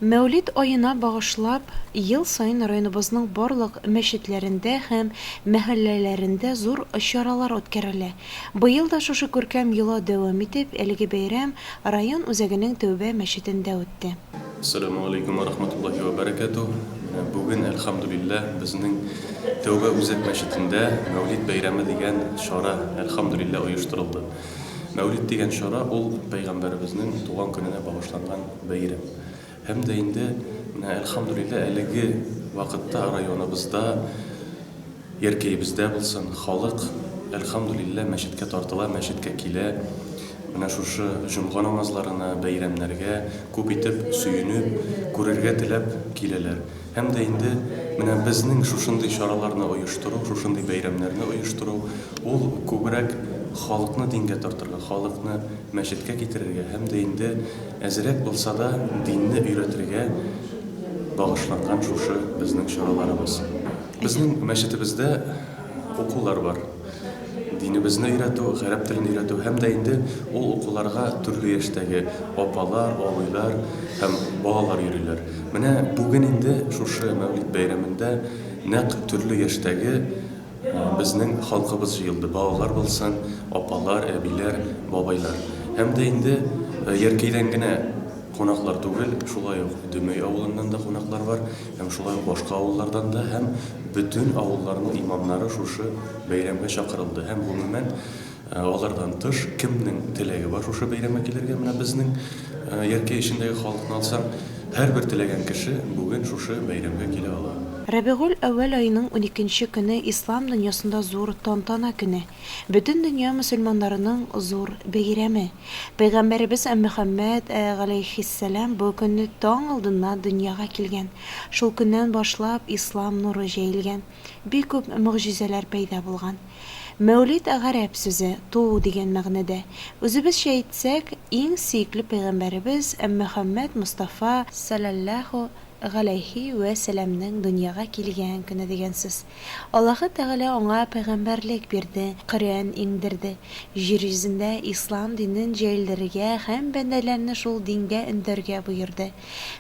Мәүлид аена багышлап, ел саен районыбызның барлык мәчетләрендә һәм мәхәлләләрендә зур чаралар үткәрелә. Быел да шушы күркәм йола дәвам итеп, әлеге бәйрәм район үзәгенең Тәүбә мәчетендә үтте. Әссәламү галәйкүм вә рахматуллаһи вә бәрәкәтүһ. Менә бүген, әлхәмдүлилләһ, безнең Тәүбә үзәк мәчетендә Мәүлид бәйрәме дигән чара, әлхәмдүлилләһ, оештырылды. Мәүлид дигән чара ул Пәйгамбәребезнең туган көненә багышланган бәйрәм. Һәм дә инде менә, әлхәмдүлилләһ, әлеге вакытта районыбызда, Яркәебездә булсын, халык, әлхәмдүлилләһ, мәчеткә тартыла, мәчеткә килә. Менә шушы җомга намазларына, бәйрәмнәргә күп итеп, сөенеп, күрергә теләп киләләр. Һәм дә инде менә безнең шушындый чараларны оештыру, шушындый бәйрәмнәрне оештыру, ул күбрәк халыкны дингә тартырга, халыкны мәчеткә китерергә һәм дә инде әзрәк булса да динне өйрәтергә багышланган шушы безнең чараларыбыз. Безнең мәчетебездә укулар бар. Динебезне өйрәтү, гарәп телен өйрәтү һәм дә инде ул укуларга төрле яшьтәге апалар, абыйлар һәм балалар йөриләр. Менә бүген инде шушы Мәүлид бәйрәмендә нәкъ төрле яшьтәге безнең халкыбыз җыелды, балалар булсын, апалар, әбиләр, бабайлар. Һәм дә инде Яркәйдән генә кунаклар түгел, шулай ук Дөмәй авылыннан да кунаклар бар, һәм шулай ук башка авыллардан да, һәм бөтен авылларның имамнары шушы бәйрәмгә чакырылды. Һәм гомумән, алардан тыш, кемнең теләге бар шушы бәйрәмгә килергә, менә безнең Яркәй эчендәге халыкны алсаң, һәрбер теләгән кеше бүген шушы бәйрәмгә килә ала. Рабигуль-әүвәл аеның уникенче көне ислам дөньясында зур тантана көне. Бөтен дөнья мөселманнарының зур бәйрәме. Пәйгамбәребез Мөхәммәд, галәйһиссәлам, бу көнне таң алдыннан дөньяга килгән. Шул көннән башлап ислам нуры җәелгән. Бик күп могҗизәләр пәйда булган. Мәүлид гарәп сүзе, туу дигән мәгънәдә. Үзебезчә әйтсәк, иң сөекле пәйгамбәребез Мөхәммәд Мостафа саләллаһу галәйһи вә сәләмнең дөньяга килгән көне дигән сүз. Аллаһы Тәгалә аңа пәйгамбәрлек бирде, Коръән иңдерде. Җир йөзендә ислам динен җәелдерергә һәм бәндәләрне шул дингә өндәргә боерды.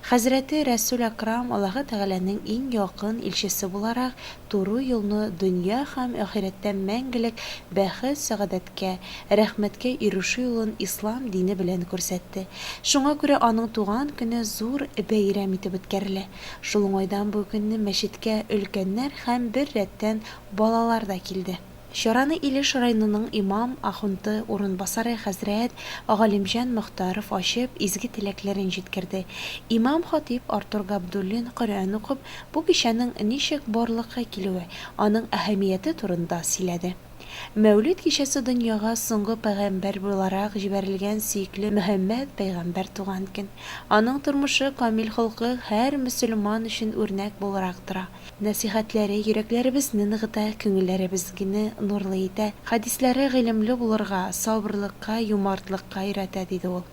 Хәзрәте Рәсүл Әкрам Аллаһы Тәгаләнең иң якын илчесе буларак, туры юлны дөнья һәм ахирәттә мәңгелек бәхет-сәгадәткә, рәхмәткә ирешү юлын ислам дине белән күрсәтте. Шуңа күрә аның туган көне зур бәйрәм итеп үткәрелә. Шул уңайдан бу көнне мәчеткә өлкәннәр һәм бер рәттән балалар да килде. Чараны Илеш районының имам ахунты урынбасары хәзрәт Галимҗан Мохтаров ачып, изге теләкләрен җиткерде. Имам-хатыйб Артур Габдуллин Коръән укып, бу кичәнең ничек барлыкка килүе, аның әһәмияте турында сөйләде. Мәүлид кичәсе дөньяга соңгы пәйгамбәр буларак җибәрелгән сөекле Мөхәммәд пәйгамбәр туган көн. Аның тормышы, камил холкы һәр мөселман өчен үрнәк буларак тора. Нәсыйхәтләре йөрәкләребезне ныгыта, күңелләребезгне нурлы итә. Хәдисләре гыйлемле булырга, сабырлыкка, юмартлыкка өйрәтә, диде ул.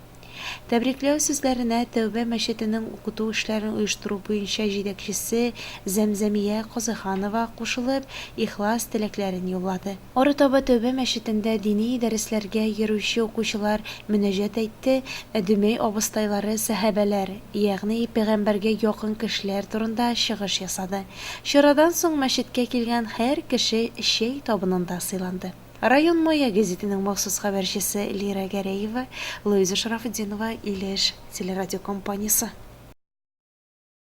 Тәбрикләү сүзләренә Тәүбә мәчетенең укыту эшләрен оештыру буенча җитәкчесе Зәмзәмия Казыханова кушылып, ихлас теләкләрен юллады. Арытаба Тәүбә мәчетендә дини дәресләргә йөрүче укучылар мөнәҗәт әйтте, ә Дөмәй абыстайлары сәхабәләр, ягъни пәйгамбәргә якын кешеләр турында чыгыш ясады. Чарадан соң мәчеткә килгән һәр кеше чәй табынында сыйланды. Район мая гәзитенең махсус хәбәрчесе Лира Гәрәева, Луиза Шарафутдинова, Илеш телерадиокомпаниясе.